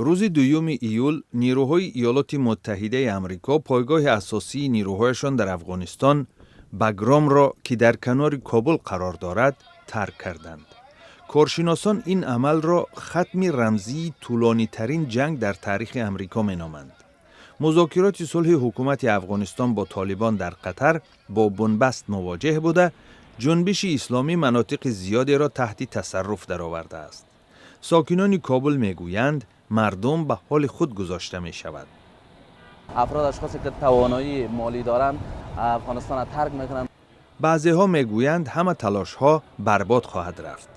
Рӯзи 2 июл нирӯҳои Иёлоти Муттаҳидаи Амрико пойгоҳи асосии нирӯҳояшон дар Афғонистон, Багромро, ки дар канори Кобул қарор дорад, тарк карданд. Коршиносон ин амалро хатми рамзии тӯлонитарин ҷанг дар таърихи Амрико меноманд. Музокироти сулҳи ҳукумати Афғонистон бо Толибон дар Қатар бо бунбаст мувоҷеҳ буда, Ҷунбиши Исломӣ манотиқи зиёдеро таҳти тасарруф даровардааст. Сокинони Кобул мегӯянд, мардум ба ҳоли худ гузошта мешавад. Афрод, ашхосе ки тавоноии молӣ доранд, Афғонистонро тарк мекунанд. Баъзеҳо мегӯянд, ҳама талошҳо барбод хоҳад рафт.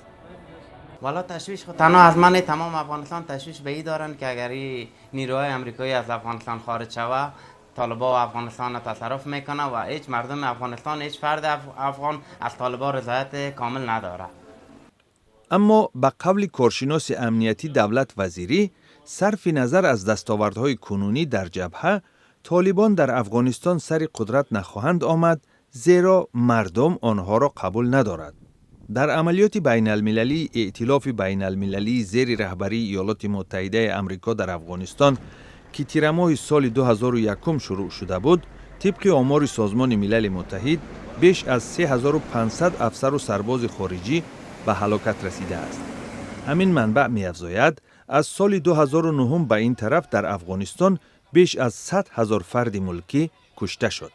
والا تشویش خود تنها از من، تمام افغانستان تشویش به ای دارند که اگر این نیروهای امریکایی از افغانستان خارج شوه، طالبا افغانستان را تصرف میکنه و هیچ مردم افغانستان، هیچ فرد افغان از طالبا رضایت کامل نداره. Аммо ба қавли коршиноси амниятӣ Давлат Вазирӣ, сарфи назар аз дастовардҳои кунунӣ дар ҷабҳа, Толибон дар Афғонистон сари қудрат нахоҳанд омад, зеро мардум онҳоро қабул надорад. Дар амалиёти байналмилалии Эътилофи байналмилалии зери раҳбарии Иёлоти Муттаҳидаи Амрико дар Афғонистон, ки тирамоҳи соли 2001 шурӯъ шуда буд, тибқи омори Созмони Милали Муттаҳид, беш аз 3500 афсару сарбози хориҷӣ ба ҳалокат расидааст. Ҳамин манбаъ меафзояд, аз соли 2009 ба ин тараф дар Афғонистон беш аз 100 ҳазор фарди мулкӣ кушта шуд.